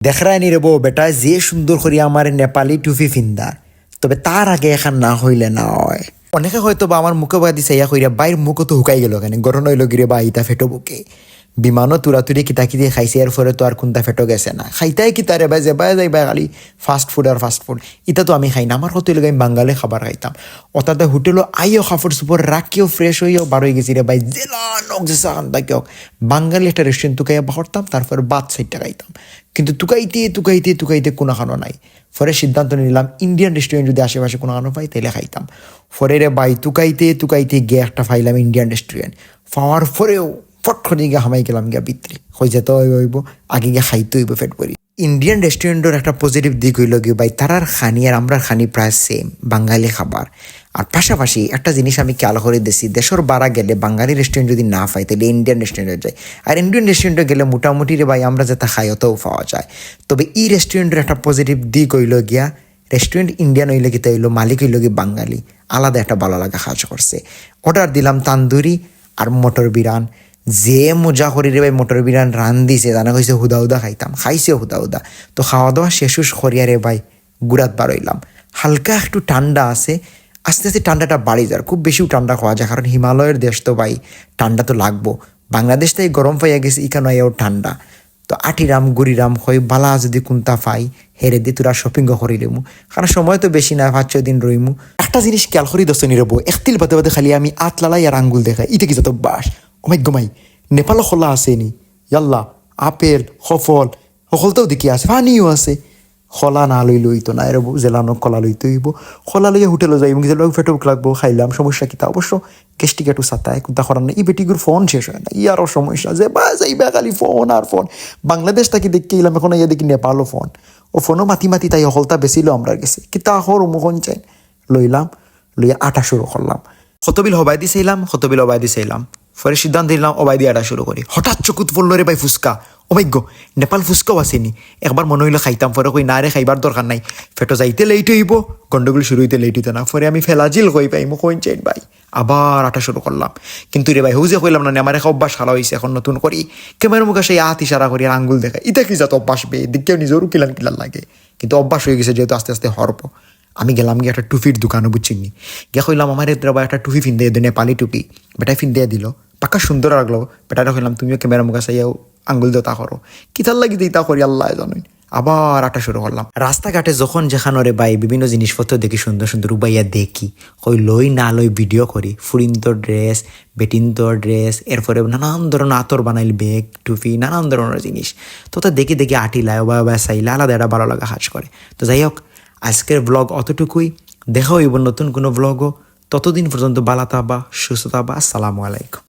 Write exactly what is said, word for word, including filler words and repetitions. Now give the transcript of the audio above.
দেখরায়নি রে বউ, বেটায় যে সুন্দর করি আমার নেপালি টুপি ফিন্দার, তবে তার আগে এখান না হইলে না হয়। অনেকে হয়তো বা আমার মুখে বাদি চাইয়া কইরা, "ভাইর মুখ তো হুকাই গেল কেনে, গরম হইল গিরে বা ইতা ফেটো বুকে।" বিমানও তুরাতুরি কিতা কিতি খাইছে, এরপরে তো আর কুনতা ফেটো গেছে না। খাইতায় কিতা রে ভাই, যে ভাই যাই ভাই খালি ফাস্ট ফুড আর ফাস্ট ফুড, ইতা তো আমি খাই না। আমার কত লাগে আমি বাঙালি খাবার খাইতাম। অর্থাৎ হোটেলও আইও, কাপড় চুপড় রাখিও, ফ্রেশ হইও, বার হয়ে গেছি রে ভাই, জেলা নক যে সাকান থাকিও, বাঙালি একটা রেস্টুরেন্ট তুকাইয়া বাহরতাম, তারপরে ভাত সাইডটা খাইতাম। কিন্তু তুকাইতে তুকাইতে তুকাইতে কোনো খানো নাই। পরে সিদ্ধান্ত নিলাম ইন্ডিয়ান রেস্টুরেন্ট যদি আশেপাশে কোনো খানো পাই তাহলে খাইতাম। পরে রে ভাই তুকাইতে তুকাইতে গিয়ে একটা পাইলাম ইন্ডিয়ান রেস্টুরেন্ট। পাওয়ার পরেও ফট করে গিয়ে হামাই গেলাম গিয়া ভিতরে। কই যেতে হইব হইব, আগে গিয়ে খাইতে হইব ফেট ভরি। ইন্ডিয়ান রেস্টুরেন্টর একটা পজিটিভ দিক হইল কি ভাই, তারার খানি আর আমরার খানি প্রায় সেম, বাঙালি খাবার। আর পাশাপাশি একটা জিনিস আমি খেয়াল করে দিছি, দেশর বারা গেলে বাঙালি রেস্টুরেন্ট যদি না পাই তাহলে ইন্ডিয়ান রেস্টুরেন্টে যাই। আর ইন্ডিয়ান রেস্টুরেন্টে গেলে মোটামুটি রে ভাই আমরা যেটা খাই অতও পাওয়া যায়। তবে এই রেস্টুরেন্টর একটা পজিটিভ দিক হইল গিয়া, রেস্টুরেন্ট ইন্ডিয়ান হইলে কিতা হইল, মালিক হইল কি বাঙালি, আলাদা একটা ভালো লাগা কাজ করছে। অর্ডার দিলাম তান্দুরি আর মটর বিরান। যে মজা করি রে ভাই, মটর বিরান রান দিছে, জানা কইছে হুদা হুদা খাইতাম, খাইছে হুদা হুদা। তো খাওয়া দাওয়া শেষ উস করিয়া রে ভাই গুড়াত বার হইলাম। হালকা একটু ঠান্ডা আছে, আস্তে আস্তে ঠান্ডাটা বাড়ি যার, খুব বেশিও ঠান্ডা খাওয়া যায়, কারণ হিমালয়ের দেশ তো ভাই, ঠান্ডা তো লাগবো। বাংলাদেশ তাই গরম পাইয়া গেছে, ইখানো আইয়াও ঠান্ডা। তো আটিরাম গুড়িরাম হই, বালা যদি কুনতা পাই, হেরে দি তোরা শপিংও করি লিমু, কারণ সময় তো বেশি না, পাঁচ ছয় দিন রইমু। একটা জিনিস খেয়াল করি দোস্ত নীরব, একতিল বাদে বাদে খালি আমি আত লালাই আর আঙ্গুল দেখাই, ইটা কি যত অভ্যাস। ওমাই গোমাই, নেপালও কলা আছে নি? ইয়াল্লা, আপেল, কফল, হকলতাও দেখি আছে, পানিও আছে। কলা না লইলে হইতো না, এর জেলানো কলা লইতে হইব। কলা লইয়া হোটেলে যাই এবং ফেটো ভুক লাগবো, খাইলাম, সমস্যা কিতা? অবশ্য গ্যাস্ট্রিক একটু সাতায়, কুনতা করার নাই। ই বেটিগুর ফোন শেষ হয় না, ই আরো সমস্যা, যে বা যাইবা খালি ফোন আর ফোন। বাংলাদেশ থাকি দেখি এলাম, এখন ইয়া দেখি নেপালও ফোন। ও ফোনও মাতি মাতি তাই হকলতা বেশি লো আমরার গেছে। কিতা হর মুখন চাই, লইলাম, লইয়া আটা শুরু করলাম। কত বিল হবাই দিছাইলাম, কত বিল হবাই দিছাইলাম। পরে সিদ্ধান্ত নিলাম, ওবাই দিয়ে আটা শুরু করি। হঠাৎ চকুত পড়লো রে ভাই ফুচকা। ও ভাই গো, নেপাল ফুচকাও আছে নি। একবার মনে হইলো খাইতাম, পরে কই, "না রে, খাইবার দরকার নাই। ফেটো যাইতে লেট হইব, গন্ডগোল শুরু হইতে লেট হইতো না।" পরে আমি ফেলাজিল কই পাইমু, কইন চাইন ভাই। আবার আটা শুরু করলাম। কিন্তু রে ভাই, হউ যে কইলাম না নি, আমার একটা অভ্যাস খালা হইছে, এখন নতুন করি। ক্যামেরার মুখে সেই হাত ইশারা করি আর আঙ্গুল দেখাই। ইটা কি জাত অভ্যাস বে? দেখেও নিজেরও কিলান কিলান লাগে। কিন্তু অভ্যাস হয়ে গেছে যেহেতু, আস্তে আস্তে হরব। আমি গেলাম গিয়া একটা টুপির দোকানো, বুঝছেন নি? গিয়া কইলাম, "আমার এত ভাই একটা টুপি ফিন্দে দে, নেপালি টুপি।" বেটায় ফিন্দে দিল, পাক্কা সুন্দর লাগলো। বেটারে কইলাম, "তুমিও ক্যামেরা মুখা চাইয়াও আঙ্গুল দেও, তা করো।" কিতার লাগি যে ইতা করি আল্লাহ জানইন। আবার আটা শুরু করলাম। রাস্তাঘাটে যখন যেখানো রে ভাই বিভিন্ন জিনিসপত্র দেখি সুন্দর সুন্দর, উবাইয়া দেখি, কই লই না লই ভিডিও করি। ফুরিন্তর ড্রেস, বেটিন্তর ড্রেস, এরপরে নানান ধরনের আতর বানাইল ব্যাগ, টুপি, নানান ধরনের জিনিস। তো তা দেখি দেখি আটি লাই, ওবা ওবা চাইলে আলাদা একটা ভালো লাগা কাজ করে। তো যাই হোক, আজকের ব্লগ অতটুকুই। দেখা হইব নতুন কোনো ব্লগও। ততদিন পর্যন্ত ভালা থাকবা, সুস্থ থাকবা। আসসালামু আলাইকুম।